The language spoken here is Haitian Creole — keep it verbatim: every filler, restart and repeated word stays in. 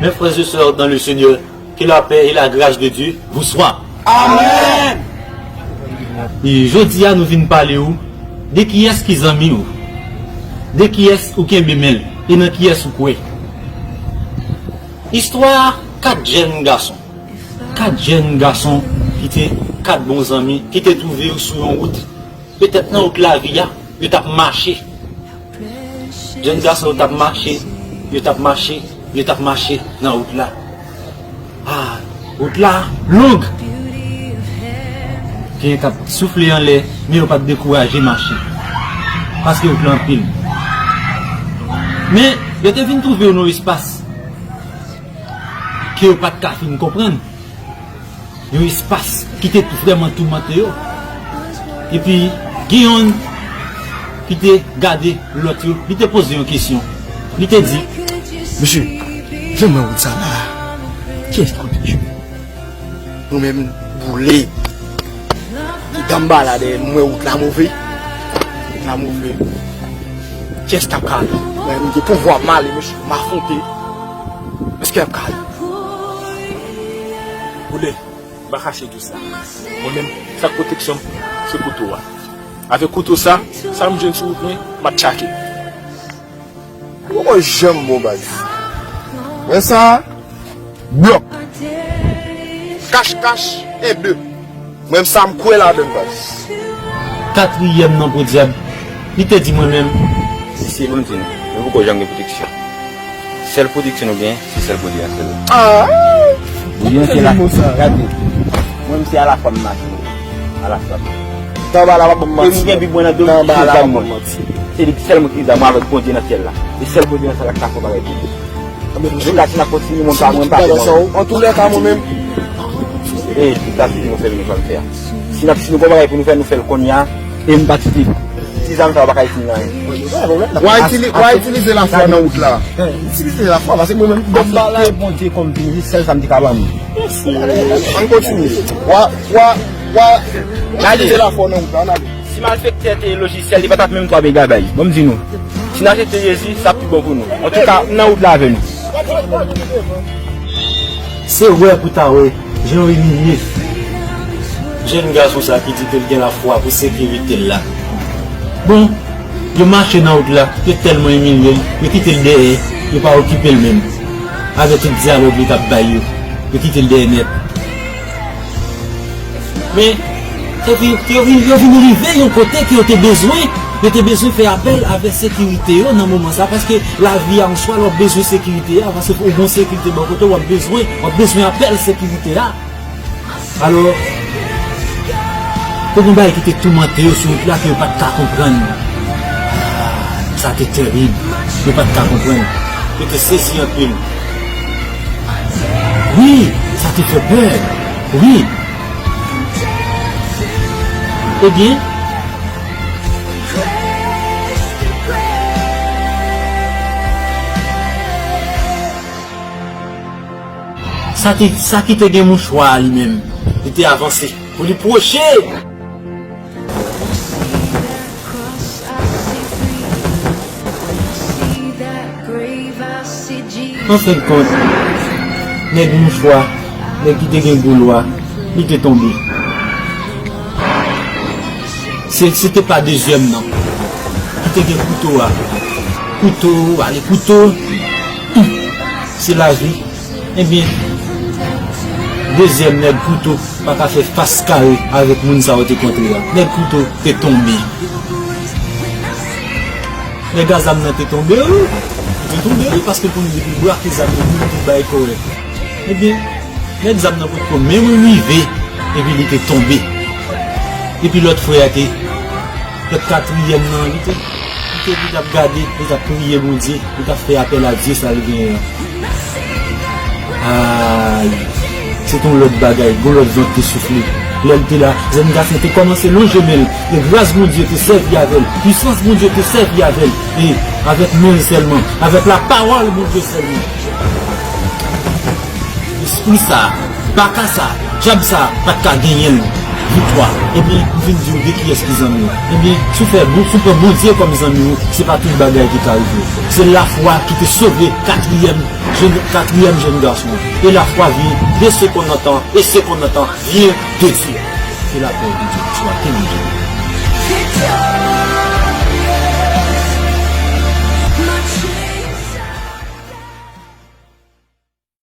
Mes frères et sœurs dans le Seigneur, que la paix et la grâce de Dieu vous soient. Amen. E jodi a nou vin pale ou de kiyès ki zanmi ou, de kiyès ou kenbe men l, e nan kiyès ou kwè. Istwa kat jèn gason. Kat jèn gason ki te kat bon zanmi, ki te twouve yo sou yon wout. Petèt nan wout lavi a, yo t ap mache. Jèn gason yo t ap mache, yo t ap mache, yo t ap mache nan wout la. Ah, wout la long. Gen k ap soufle anlè, men yo pa t dekouraje mache. Paske wout la anpil. Men, yo te vin twouve yo nan yon espas ke yo pa t ka fin konprann. Yon espas ki te vrèman toumante yo. Epi, gen yonn ki te gade lòt yo, li te poze yon kesyon. Li te di, mesye, jan m wè wout sa la, kiyès k ap viv? Mwen menm, boule. Ki danm ba la dèyè m, mwen wout la move. Wout la move. Kiyès k ap ka ale? Mwen menm, gen pouvwa m ale, mesye, m afwonte. Èske y ap ka ale? Boule. M pa kache di w sa. Mwen menm, sak pwoteksyon m, se kouto a. Avèk kouto sa, sa m jwenn sou wout mwen, m ap tchake. Ou poko janm bon baz. Wè sa, blòk. Kach kach, en de. Mwen menm sa m kwè ladann baz. Katriyèm nan podyab, li te di mwen menm. Mesye, ban m di nou, nou poko janm gen pwoteksyon. Sèl pwoteksyon nou genyen, se sèl Bondye a sèl. Ah! Bondye a sèl la. Gade, mwen menm se alafwa m mache, alafwa m. Tanba la pa ban m manti. E m gen Bib mwen nan do m, ki se zam mwen. Se li ki sèl mwen ki zam mwen avèk Bondye nan syèl la. E sèl Bondye nan syèl la ki ka fè yon bagay pou mwen. Anben, nou ka si n ap kontinye, mwen pa, mwen pa. An tou lè ka, mwen menm. E, tout sa, si nou fè l, nou fè l fè a. Si n ap, si nou gon bagay pou nou fè, nou fè l kounye a. E m pa kite. Ti zam sa yo pa ka itilize nan anyen. W a itili-, w a itilize lafwa nan wout la. Itilize lafwa, paske mwen menm, m ap ba la Bondye kòm vini, sèl sa m te ka ban m. Ann kontinye. W a, w a, w a itilize lafwa nan wout la, ann ale. Si malfektè te lojisyèl, li pa t ap menm twa megabayt. Bon, m di nou, si n aksepte Jezi, sa ap pi bon pou nou. Antouka, m nan wout la avè nou. Se wè pou ta wè, jan yo imilye jèn gason sa ki di ke l gen lafwa pou sekirite l la. Bon, yo mache nan wout la, yo tèlman imilye l, yo kite l dèyè, yo pa okipe l menm. Avè tout dyalòg li t ap bay yo, yo kite l dèyè nèt. Men, epi, yo vin, yo vin rive yon kote ke yo te bezwen, yo te bezwen fè apèl avè sekirite yo nan moman sa, paske lavi a an swa, lè w ap bezwen sekirite a, paske ou gon sekirite bò kote w, w ap bezwen, w ap bezwen apèl sekirite a. Alò, te gon bagay ki te toumante yo sou wout la ke yo pa t ka konprann. Ah, sa te terib. Yo pa t ka konprann. Yo te sezi anpil. Wi, sa te fè pè. Wi. Ebyen, sa te, sa ki te gen mouchwa a li menm, li te avanse pou li pwoche. An fen de kont, nèg mouchwa, nèg ki te gen gwo lwa, li te tonbe. Se, se te pa dezyèm nan ki te gen kouto a. Kouto, ale kouto. Se lavi. Ebyen, dezyèm nèg kouto pa ka fè fas kare avèk moun sa yo te kontre a. Nèg kouto te tonbe. Nèg a zam nan te tonbe, wi. Li te tonbe, wi, paske l konn depi brake zam nan, li te bay kòrèk. Ebyen, nèg zam nan potko menm rive, epi li te tonbe. Epi lòt frè a te, lòt katriyèm nan, li te, li te, li t ap gade, li t ap priye Bondye, li t ap fè apèl a Dye sa l genyen an. Ay, se te yon lòt bagay, gon lòt van ki te soufle. Lè l te la, jèn gason te kòmanse lonje men l, e gras Bondye te sèvi avè l, pisans Bondye te sèvi avè l, e avèk men l sèlman, avèk lapawòl Bondye sèlman. Lespri sa, baka sa, dyab sa, pa t ka genyen l. Viktwa. Ebyen, m vin di w de kiyès ki zanmi w. Ebyen, si w fè Bon, si w pran Bondye kòm zanmi w, se pa tout bagay ki ka rive w. Se lafwa ki te sove katriyèm jenn, katriyèm jenn gason an. E lafwa vyen de sekonn nan tan, e sekonn nan tan vyen de Dye. Ke lapè de Dye swa ke nou.